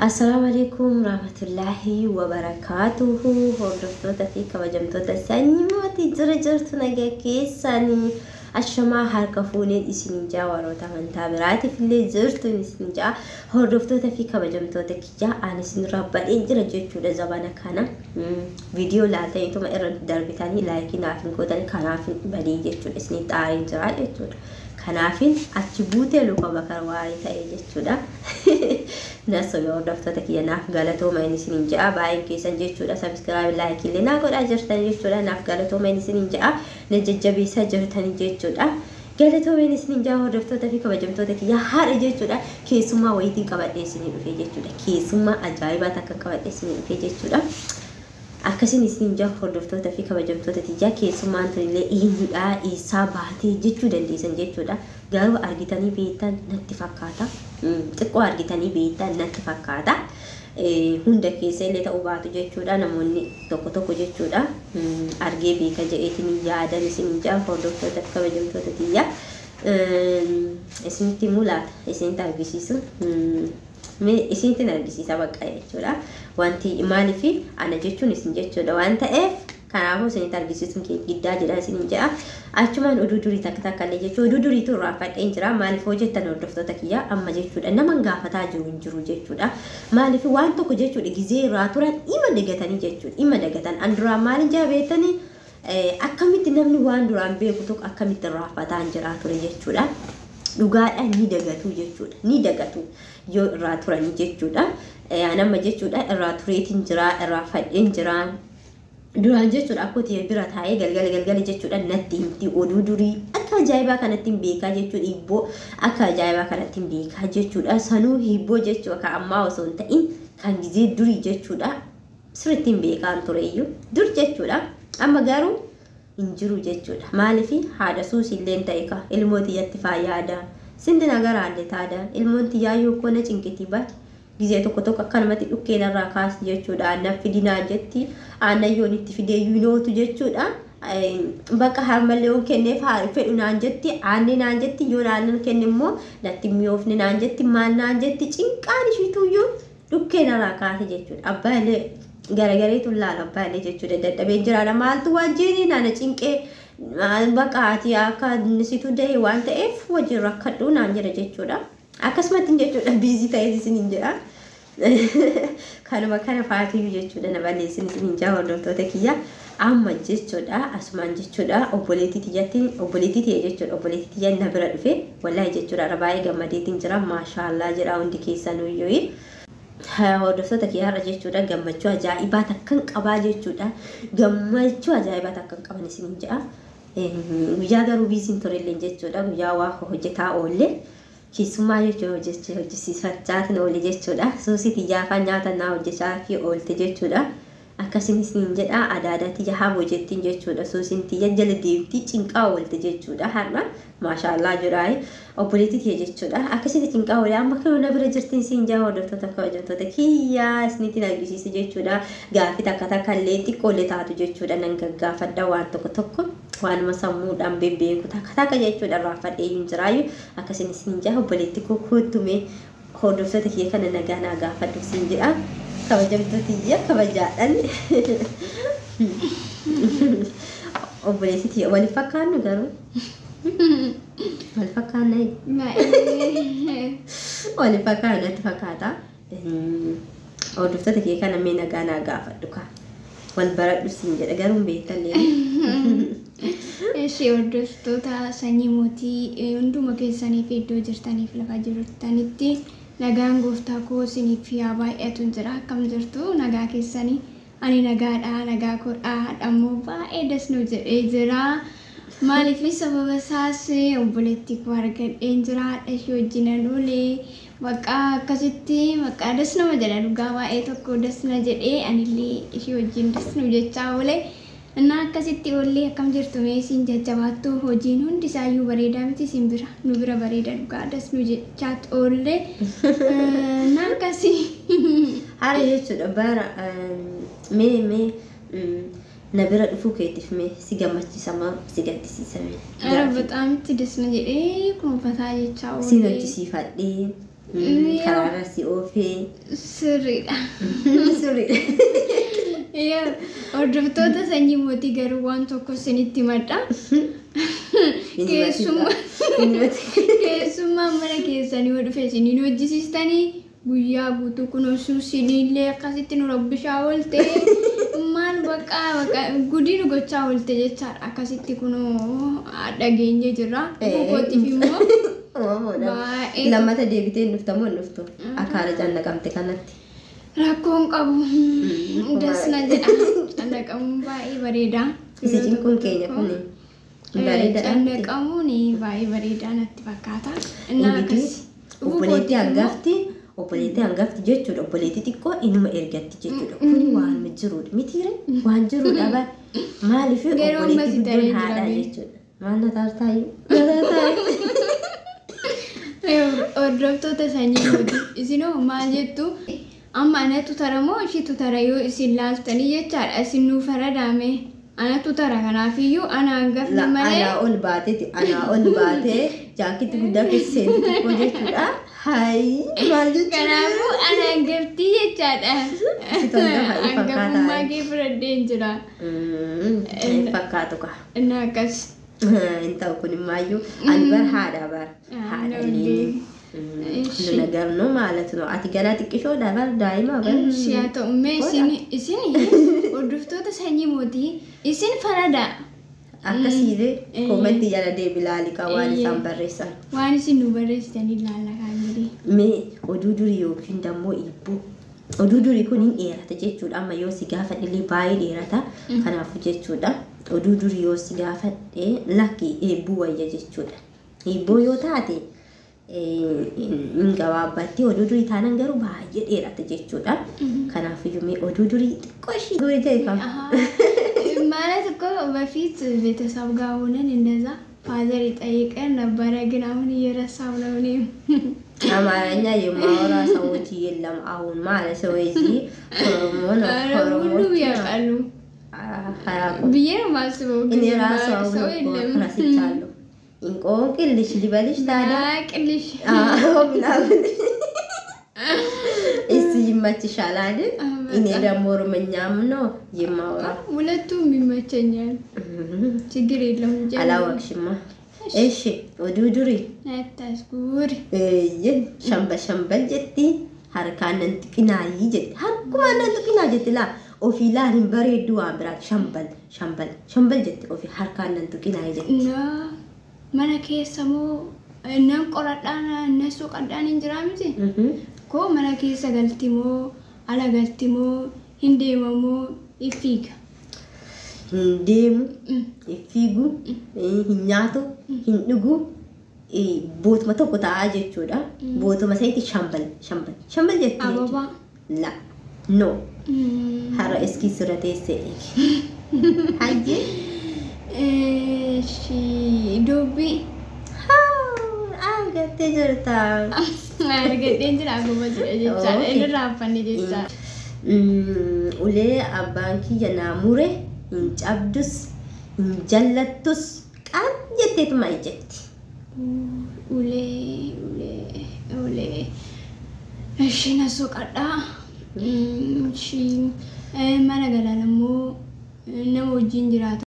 Assalaamu alaikum rahmatullahi wabarakaatuhu. Hordoftoota fi kabajamtoota sanyii mootii, jira jirtu? Nagaa keessanii? Ashamaa, harka fuuneen isin jaa. Warroota amantaa biraatiif illee jirtu isin jaa. Hordoftoota fi kabajamtoota kiyyaa, ani isinirraa badheen jira jechuudha. Zabana kana viidiyoo laaltaniituma irra darbitanii like naaf hin gootanii, kanaaf badee jechuudha. Isinii xaareen jira jechuudha. Kanaafin achi buutee luka bakar waarii ta'e jechuudha. Nasobe, hordoftoota kiyya, naaf galatooma inni isiniin ja'a. Baay'een keessan jechuudha subscribe, like illee naa godhaa jirtan jechuudha. Naaf galatooma inni isiniin ja'a. Na jajjabeessaa jirtan jechuudha. Galatooma inni isiniin ja'a. Hordoftoota fi kabajamtoota kiyya, haadha jechuudha keessummaa wayiitiin qabadhee isinii dhufe jechuudha. Keessummaa ajaa'ibaa takka qabadhee isinii dhufe jechuudha. Akkasiin isin jaa, hordoftoota fi kabajamtoota tiyyaa, keessummaan tunillee eenyudha, eessaa baatee jechuu dandeessan jechuudha. Garuu argitanii beektan natti fakkaata. Xiqqoo argitanii beektan natti fakkaata. Hunda keessa illee ta'uu baatu jechuudha, namoonni tokko tokko jechuudha. Argee beeka jedheetiin yaadan isin jaa, hordoftoota fi kabajamtoota tiyyaa. Isinitti mul'ata, isinitti argisiisu. Isinitti argisiisa bakka jechuudha. Wanti maaliif ana jechuun isin jechuudha waan ta'eef, kanaafuu isinitti argisiisuun kee giddaa jedha isinin jedha. Achumaan oduu durii takka takka illee jechuudha. Oduu duriitu irraa fadheen jira. Maaliif hojjettan, hordoftoota kiyyaa, amma jechuudha nama gaafataa jiru hin jiru jechuudha. Maaliif waan tokko jechuudha gizee irraa turan ima dagatanii jechuudha. Ima dagatan. An duraan maalin jaa beektanii, akkamitti namni waan duraan beeku tokko akkamitti irraafataan jira ture jechuudha. Dhugaadha, ni dagatu jechuudha. Ni dagatu yoo irraa turanii jechuudha. Anamma jechuudha irraa tureetiin jira, irraa fadheen jira. Duraan jechuudha akkoo bira taa'ee galgala galgala jechuudha natti himti oduu durii, akka ajaa'ibaa kanatti hin beekaa jechuudha. Hibboo akka ajaa'ibaa kanatti hin beekaa jechuudha. Sanuu hibboo jechuudha kan ammaa osoo hin ta'in kan gizee durii jechuudha. Sirriitti hin beekaan tureyyuu dur jechuudha. Amma garuu hin jiru jechuudha. Maaliif haadha suusillee ta'e ka ilmoo tiyyatti faayyaada. Sindi nagaraallee taada ilmoon tiyyaayyuu koo na cinqiti bar. Gizee tokko tokko akkanumatti dhukkeen irraa kaasti jechuudha. Aannan fidinaa jetti. Aannan yoon itti fideeyyuu hin ootu jechuudha. Bakka harmallee yoon kenneef fedhu naan jetti. Aanne naan jetti. Yoon aannan kenne immoo natti mi'oofne naan jetti. Maal naan jetti, cinqaan ishiituyyuu dhukkeen irraa kaase jechuudha. Abbaa illee garagareetu laala, abbaa illee jechuudha. Dadhabee jiraadha. Maaltu wajjin nana cinqee, bakka ati akka situ dahe waan ta'eef wajjin rakkadhu naan jedha jechuudha. Akkasumatti jechuudha busy ta'ee isin hin jedha. Kanuma kana faatiyyuu jechuudha na balleessin isin hin jaa, hordoftoota kiyya. Amma jechuudha asumaan jechuudha obboleettii tiyyatti, obboleettii tiyya jechuudha, obboleettii tiyya na bira dhufe. Wallaahi jechuudha irra baay'ee gammadeetiin jira. Maashaallaa jedha hundi keessanuyyuu. Hordoftoota kiyya, har'a jechuudha gammachuu ajaa'ibaa takkan qabaa jechuudha. Gammachuu ajaa'ibaa takkan qaban isin hin jedha. Guyyaa garuu busyn turellee jechuudha, guyyaa waa hojjetaa oolle. Keessummaa jechuun hojjisiifachaatiin oole jechuudha. Suusii xiyyaafaa nyaata naa hojjechaa fi oolte jechuudha. Akkasiin isin jedha, adaadaa tiyya haa hojjettiin jechuudha. Suusiin tiyya jala deemtii cinqaa oolte jechuudha. Har'a maashaallaa jedhaa obboleettii tiyya jechuudha. Akkasitti cinqaa oolee amma kan na bira jirtiin siin jaa, hordoftoota kabajamtoota kiyyaa, isinitti argisiisa jechuudha. Gaaffii takka takka illee xiqqoollee taatu jechuudha nan gaggaafadha, waan tokko tokko waanuma sammuudhaan bebbeeku takka takka jechuudha irraanfadhee hin jiraayu. Akkasiin isin jaa, obboleettii koo kottume, hordoftoota kiyya kana nagaa naa gaafadhu siin jedha. Kabajamtoota kiyya, kabajaadhaan obboleettii tiyya wal fakkaannu, garuu wal fakkaanna, wal fakkaannu natti fakkaata. Hordoftoota kiyya kana mee nagaa naa gaafadhu kaa. Wal baradhu siin jedha, garuu hin beektallee. Ishee hordoftoota sanyii mootii hunduma keessaniif, iddoo jirtaniif lafa jirtanitti nagaan gooftaa koo isiniif yaa baay'atu jira. Akkam jirtu, nagaa keessanii? Ani nagaadha, nagaa koodha. Hadhammoo baay'ee dasnu jedhee jira. Maaliif, sababa isaas obboleettii koo argadheen jira. Haadha ishee wajjin oolee bakka akkasitti bakka dasnuma jedha, dhugaa baay'ee tokko dasna jedhee, anillee ishee wajjin dasnu jechaa oolee. Innaa akkasitti oollee, akkam jirtu mee isin jajjabaattu? Hojiin hundi isaayyuu bareedaa miti isin bira? Nu bira bareeda, dhugaa dasnu jechaat oollee. Innaa akkasii. Haala jechuudha bara mee na bira dhufuu keetiif mee si gammachiisa moo si gaddisiisa mee? Ara, በጣም itti dasna jedhee kunuunfataa jechaa Siin oolee. Hojjisiifadhee Karaarra si oofee. Sirriidha. Sirriidha. Hordoftoota sanyii mootii garuu waan tokko isinitti himadha. Keessummaan mana keessanii yoo dhufe isiniin hojjisiistanii guyyaa guutuu kunuunsuu isiniillee akkasitti nu rabbishaa oolte maal bakka gudii nu gochaa oolte jechaadha. Akkasitti kunoo dhageenye jirra. Kootiif immoo Lammata deebitee hin dhuftamoo hin dhuftu? Akka haala cannaqamte kanatti. Rakkoon qabu. Dasna jedha. Cannaqamuun baay'ee bareeda. Isi cinquun keenya kun bareedaadha. Cannaqamuun baay'ee bareedaa natti fakkaata. Obboleettii hangafti jechuudha. Obboleettii xiqqoo inuma ergatti jechuudha. Kuni waan jirudha. Mitiire waan jirudha bara. Maaliif obboleettii guddoon haadha jechuudha. Maal na taartaayi? Hordoftoota sanyii mootii isinoo maal jettu? Amma anatu tara moo ishiitu tara yoo isin laaltanii jechaadha. Isin nuu faradaame. Anatu tara kanaafiyyuu ana hangafni malee. Anaa ol baateeti. Anaa ol baatee jaakitti guddaa keessa seentu xiqqoo jechuudha. Hayi maal jechuudha? Kanaafuu ana hangaftii jechaadha. Hangafummaa kee fudhadheen jira. Fakkaatu kaa. Inni akkas. Hin ta'u kun immaayyuu ani bar haadha bar. Haadha illee. ነገር ነው ማለት ነው። Ati ganaa xiqqishoodha bar daa'ima bar. Haa ta'u mee isin hordoftoota sanyii mootii isin farada. Akkasiilee koomentii jala deebi ilaali kan waan isaan barreessan. Waan isin nu barreessitan ilaalla kan jedhee. Mee oduu durii yookiin dammoo hibboo. Oduu durii kun hin dheerata jechuudha. Amma yoo si gaafadhe baay'ee dheerata. Kanaafuu jechuudha. Oduu durii yoo si gaafadhe lakki hibboo wayya jechuudha. Hibboo yoo taate hin gabaabbatti oduu durii taanaan garuu baay'ee dheerata jechuudha. Kanaafiyyuu mee oduu durii xiqqoo ishii durii ta'e kam? ማለት እኮ በፊት ቤተሰብ ጋር ሆነን እንደዛ ፋዘር ይጠይቀን ነበረ፣ ግን አሁን እየረሳው ነው እኔም። አማርኛ የማወራ ሰዎች የለም አሁን ማለት ሰው እዚህ ኦሮሞ ነው። ሁሉም ያውቃሉ ብዬ ነው የማስበው። እኔ ራሱ አሁን እኮ ረስቻለሁ። እንቆቅልሽ ሊበልሽ ታዲያ ቅልሽ አዎ ምናምን እሱ ይመችሻል አይደል? እኔ ደግሞ ኦሮምኛም ነው የማወራው። ሁለቱም ይመቸኛል፣ ችግር የለውም። አላወቅሽማ። እሺ oduu durii ነታስጉር shambal shambal jetti harkaan nan tuqinaayi jetti harkumaan nan tuqinaa jetti laa ofii laal hin bareeddu waan biraati shambal shambal shambal jetti ofii harkaan nan tuqinaayi jetti. Mana keessa moo nan qoradhaan nan soqadhaan hin jiraa miti? Koo mana keessa galti moo ala galti moo hin deema moo hin fiiga? Hin deemu, hin fiigu, hin nyaatu, hin dhugu, bootuma tokko taa'aa jechuudha. Bootuma isaatti shambal shambal shambal jetti. Ababaa? La no. Har'a iskii sirra teessee eegi. Hayyee. Dubbii. Argattee jirta. Argadheen jira akkuma jira jechaadha. Inni raaffanne jechaadha. Ulee abbaan kiyya naa mure hin cabdus hin jallattus qaam jetteetuma ijjetti. Ulee ulee ulee. Ishii na soqadhaa. Ishii mana galaan immoo nama wajjin jiraata.